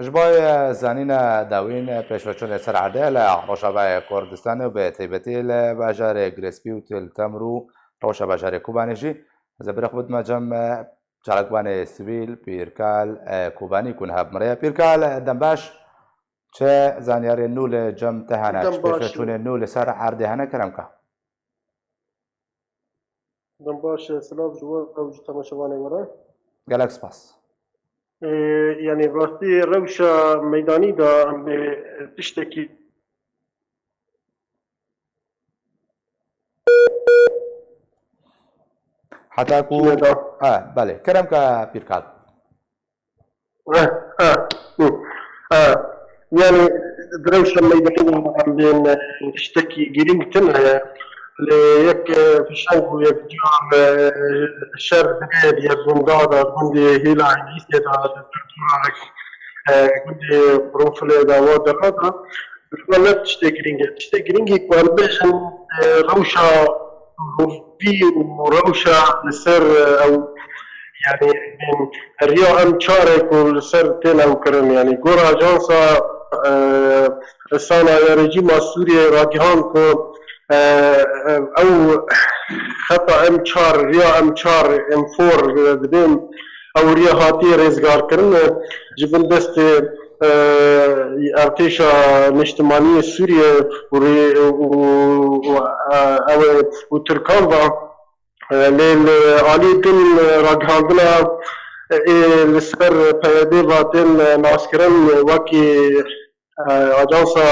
Ji bo zanîna dawîn pêşveçûnê ser erdê li Rojavayê Kurdistanê û bi taybetî li bajarê Girê Spî û Til Temr û rewşa bajarê Kobanê jî, ez ê bi rêxwe bidime cem çalakvanê sivîl Pîrkal Kobanî ku niha bi min re ye. Pîrkal, dem baş. Çi zanyarên nû li cem te hene, çi pêşveçûnên nû li ser erdê hene, kerem ke? Dem baş, silav ji we ew ji temaşevanê we re. Gelek spas. Ee, yani rastî rewşa meydanî de em ê tiştekî Heta ku... Çi ne da? Ha, belê. Kerem ke Pîrkal. Eh, eh, hı, eh. Yani, di rewşa meydanê de em bên, eh, tiştekî girîng tune ye. Lê yek, eh, fişeng û yek car, eh, şer dibe di yek gunda de, gundê Hêla Îdrîsê de, di Turkmenarek, eh, gundê Qurunfilê de, wa dera de. Li me ne tiştê girîng e. Tiştê girîngî ku em bêjin, eh, rewşa mirovî û rewşa li ser, e, ew, yani, em, riya M çar e ku li ser tên ew kirin, yani, gora ajansa, e, risana ya rejîma Sûriyeyê ragihand ku, e, e, ew xeta M çar, riya M çar, M four, e, dibên ew riya hatiye rêzgarkirin, e, ji bin destê, e, Artêşa Niştimanî yê Sûriye û rê-, û, û, e, ew ê û Tirkan ve. E, lê li alî din, e, ragihandina, e, ê li ser P Y D ve tên, e, naskirin wekî, e, ajansa,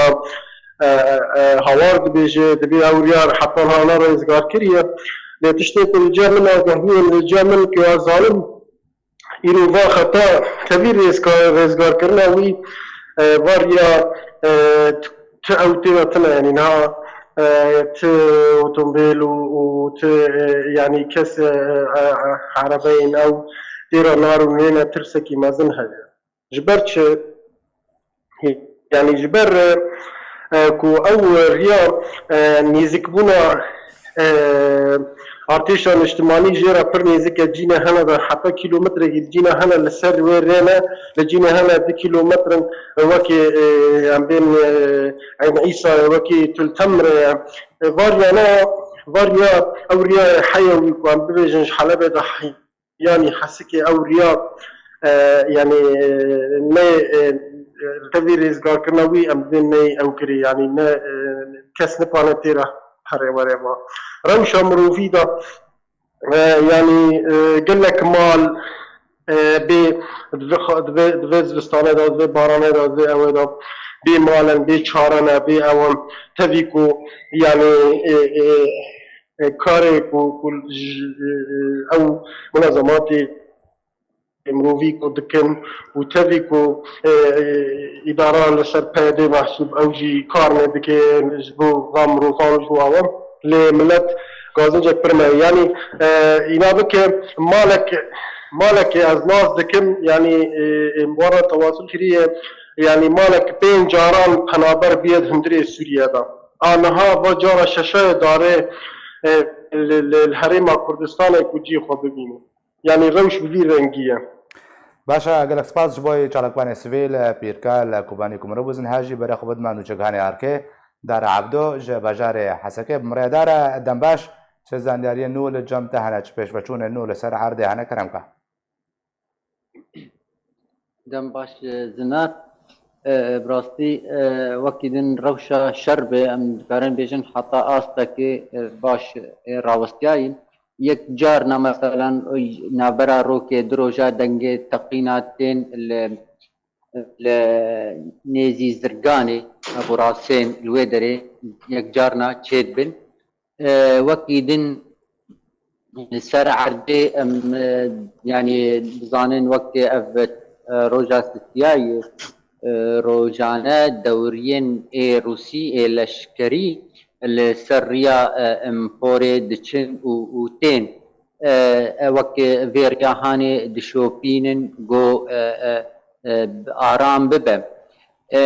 e, e, Hawar dibêje, dibê ew riya heta niha ne rêzgar kiriye. Lê tiştê ku li cem min agahiyên li cem min ku ez zanim, îro va xeta tevî rêzka-, rêzgarkirina wî, e, va riya, e, tu, tu ew tê ve tune, yanî niha, e, ti otomobîl û, û ti, e, yanî kes, e, e, e, erebeyên ew tê re narin, wê ne tirsekî mezin heye. Ji ber çi? Yanî ji ber, e, e, ku ew riya, e, nêzîkbûna, e, artêşa niştimanî jê re pir nêzik e, cîne hene de heta kîlometrekî cîne hene li ser wê rê ne, li cîne hene du kîlometrin, e, wekî, e, em bên, e, Eyn Îsa ye, wekî Tultemr e. E, variyana, variya ew riya heye wî ku em bibêjin ji Helebê de yanî Hesikê ew riya, e, yanî, e, ne, e, tevî rêzgarkirina wî em bên ney ew kirî, yanî ne, e, kes nipane tê re here were va. Rewşa mirovî de, e, yanî, e, gelek mal, e, bê, di vê xa-, di vê, di vê zivistane de, di vê baranê de, di vê ewê de bê mal in, bê çare ne, bê ew in. Tevî ku, yanî, e, e, e, karê ku, ku ji, e, e, ew munazematê mirovî ku dikin û tevî ku, e, e, îdara li ser P Y D mehsûb ew jî kar nedike ji bo van mirovan û ji bo awan. Lê milet gazincek pir me. Yanî, e, îna bike malek, malekê ez nas dikim, yanî, e, e, wan re tewasul kiriye, yanî malek pênc caran penaber bûye di hundirê Sûriye de. A niha va cara şeşayê darê, e, li, li, li Herêma Kurdistanê ku cihê xwe bibîne. Yanî rewş bi vî rengî ye. Baş e, gelek spas ji bo çalakvanê sivîl, e, Pîrkal Kobanî ku mirov bizin hejî berê xwe bidime nûçegihanê arkê. Dara Ebdo ji bajarê Hesekê bi min re ye. Dara, dem baş, çi zanyariyên nû li cem te hene, çi pêşveçûnên nû li ser erdê hene, kerem ke? Dem baş, e, Zinat. E, bi rastî, e, wekî din rewşa şer be, em dikarin bêjin heta astekê, e, baş, e, rawestiyayî. Yek carna, meselan, navbera rokê du roja dengê teqîna tên li, li nêzî Zirganê, ev û rasên li wê derê yek carna çêdibin. E, wekî din li ser erdê em, e, yanî dizanin wekî ev, e, roja sisiya ye, e, rojane dewriyên ê Rûsî, ê leşkerî, li ser riya, e, em porê diçin û, û tên, e, e, wek vê riya hanê dişopînin, go, e, e, e, aram bibe. E,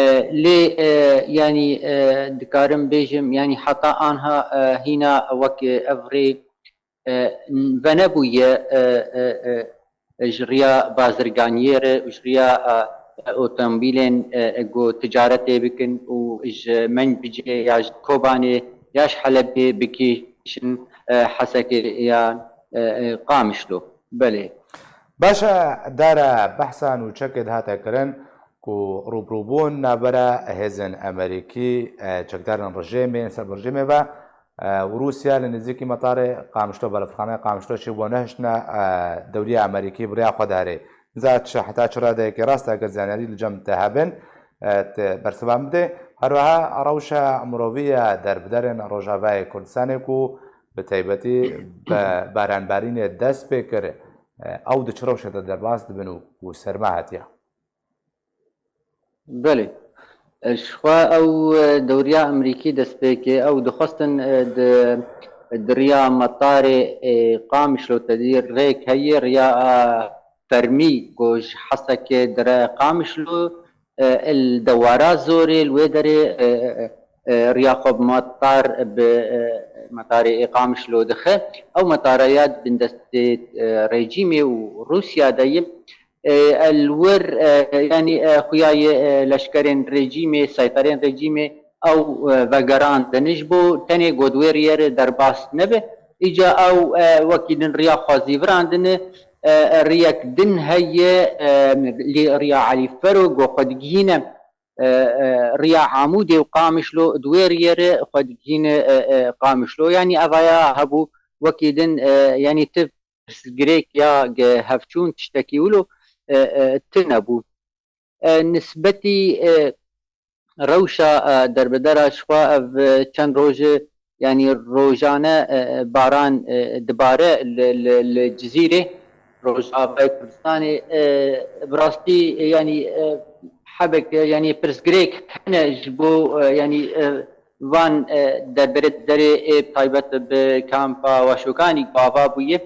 lê, e, yanî, e, dikarim bêjim, yanî heta anha, e, hîna wek ev rê, e, venebûye, e, e, e, ji riya bazirganiyê re û ji riya, e, e, otomobîlên, e, e, ku ticaretê bikin û ji Menbicê ya ji Kobanê ya ji Helebê bikişin, e, Hesekê ya, e, e, Qamişlo. Belê. Baş e, dara behsa nûçekê dihate kirin ku rûbirûbûn navbera hêzên Amerîkî, e, çekdarên rejêmê, ser bi rejêmê ve, e, û Rûsya li nêzîkî metarê Qamişlo, balafirxaneyê Qamişlo çêbû, nehiştine, e, dewriya Amerîkî bi rêya xwe de herê. Niza çi, heta çi radeyekê rast e, eger zaniyarî li cem te hebin, e, te bersivan bidê. Her wiha rewşa mirovî ya derbiderên Rojavayê Kurdistanê ku bi taybetî bi baranbarînê dest pê kir, e, ew di çi rewşê de derbas dibin û, û serma hatiye? Belê. E, ji xwe ew, e, dewriya Amerîkî dest pê kir. Ew dixwestin, e, di, di riya metarê, e, Qamişlo tedî rêk heye, riya, e, fermî ku ji Hesekê dire Qamişlo, e, li dewara zorê li wê derê, e, e, e, riya xwe bi metar, bi, e, metarê ê Qamişlo dixe. Ew metara ya di bin destê, e, rejîmê û Rûsya de ye. E, li wir, e, yanî, e, xuya ye, e, leşkerên rejîmê, seyterên rejîmê ew, e, vegerandin ji bo tenê ku di wê riyê re derbas nebe. Îca ew, e, wekî din riya xwe zîvirandine, e, e, riyek din heye, e, lê riya Elî Fero ku xwe digihîne, e, e, riya Amûdê û Qamişlo di wê riyê re xwe digihîne, e, e, Qamişlo. Yanî evaya hebû wekî din, e, yanî ti pirsgirêk ya ge hevçûn tiştekî wilo, e, e, tune bû. E, nisbetî, e, rewşa, e, derbedera ji xwe ev, e, çend roj e, yanî rojane, e, baran, e, dibare li, li, li Cizîrê, Rojavayê Kurdistanê, e, bi rastî, e, yanî, e, hebek, e, yanî pirsgirêk hene ji bo, e, yanî, e, van, e, derbere derê ê taybet bi kampa Waşokanî ku ava bûye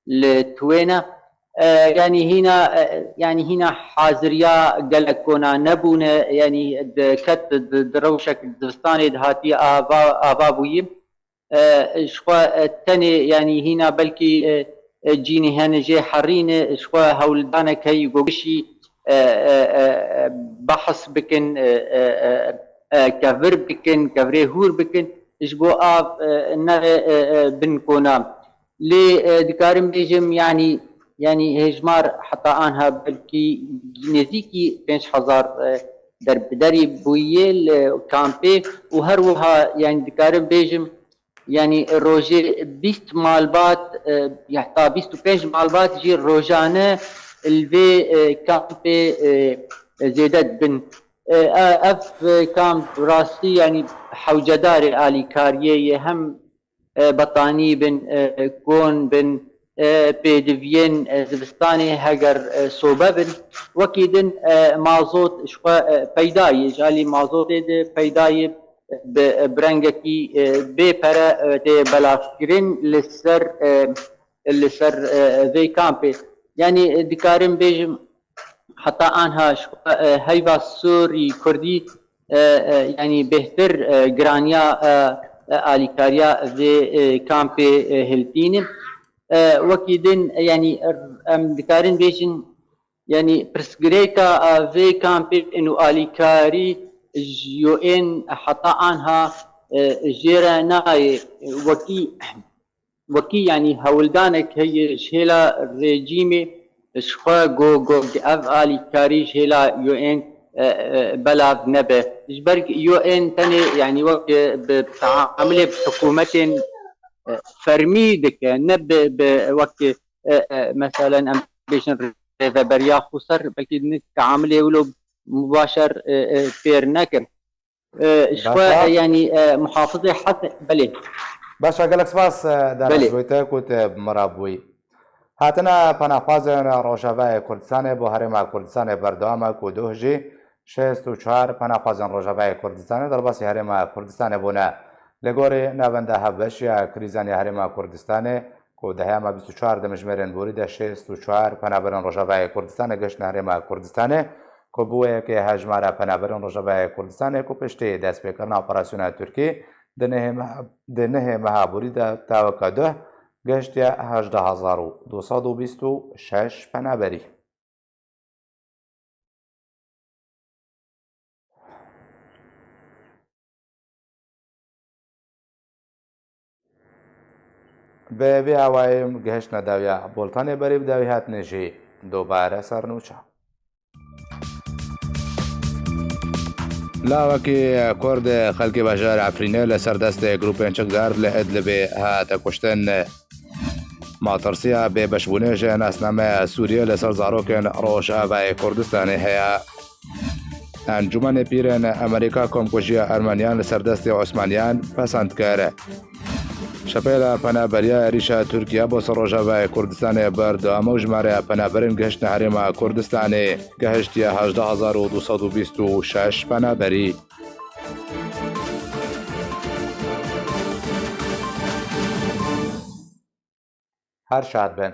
li Twêne. E, yanî hîna, e, yanî hîna haziriya gelek kona nebûne, yanî di ket di, di rewşek zivistanê dihatiye ava, ava bûyî. E, ji xwe, e, tenê, yanî hîna belkî, e, e, cînî hene jê herîne, ji xwe hewldanek heyî ku gişî, e, e, e, e, behs bikin, e, e, e, e, kevir bikin, kevirê hûr bikin, ji bo av, e, nere, e, e, bin kona. Lê, e, dikarim bêjim, yanî, yanî hêjmar heta anha belkî nêzîkî pênc hezar, e, derbiderî bûye li kampê û her wiha, yanî dikarim bêjim, yanî rojê bîst malbat, e, ya heta bîst û pênc malbat jî rojane li vê, e, kampê, e, zêde dibin. E, e, ev, e, kamp rastî, yanî hewcedarê alîkariyê ye, hem e, betanî bin, e, kon bin, e, pêdiviyên, e, zivistanê heger, e, sobe bin. Wekî din, e, mazot ji xwe, e, peyda ye. Ji alî mazotê de peyda ye bi, e, bi rengekî, e, bê pere, e, tê belavkirin li ser, e, li ser, e, vê kampê. Yanî, e, dikarim bêjim, heta anha ji xwe, e, heyva sorî kurdî, e, e, yanî bêhtir, e, giraniya, e, e, alîkariya vê, e, kampê, e, hiltînin. E, wekî din, e, yanî em dikarin bêjin, yanî pirsgirêka, e, vê kampê û alîkarî ji yo ên heta anha, e, jê re nayê. Wekî Wekî, yanî hewldanek heye ji hêla rejîmê, ji xwe go, go ev alîkarî ji hêla yo ên, e, e, belav nebe. Ji ber yo ên tenê, yanî wek, e, bi teamilê bi hikûmetên, e, fermî dike, ne bi, bi wek, e, e, meselen em bêjin rêveberiya xweser, belkî ne teamilê wilo mubaşer, e, e, fêr neke. E, ji xwe, Başa. e, yanî, e, muhafizê Hese-, belê. Başa, gelek spas, e, Dara Belê. Ji bo te ku te bi me re bûyî. Hatina penaxwazên Rojavayê Kurdistanê bo Herêma Kurdistanê berdewam e ku duh jî şêst û çar penaxwazên Rojavayê Kurdistanê derbasî Herêma Kurdistanê bûne. Li gorî Navenda Hevbeş ya Krîzan ya Herêma Kurdistanê, ku di heyama bîst û çar dimijmêrên borî de şêst û çar penaberên Rojavayê Kurdistanê gihiştine Herêma Kurdistanê, ku bi wê yekê hejmara penaberên Rojavayê Kurdistanê ku piştî destpêkirina operasyona Tirkî di nehê meha, di nehê meha borî de taweke duh gihiştiye hejdeh hezar û du sed û bîst û şeş penaberî. Bi vê awayê em gihiştine dawiya bultanê, berî bi dawî hatinê jî dubare ser nûçe. Lawekî Kurd xelkê bajarê Efrînê li ser destê grûpên çekdar li Idlibê hate kuştin. Matirsiya bêbeşbûnê ji nasnameya Sûriyê li ser zarokên Rojavayê Kurdistanê heye. Encûmenê Pîrên Amerîka komkujiya Ermeniyan li ser destê Osmaniyan pesend kir. Şepêla penaberiya êrîşa Tirkiye bo ser Rojavayê Kurdistanê berdewam e û jimareya penaberên gihiştine Herêma Kurdistanê gihiştiye hejdeh hezar û du sed û bîst û şeş penaberî. Her şad bin.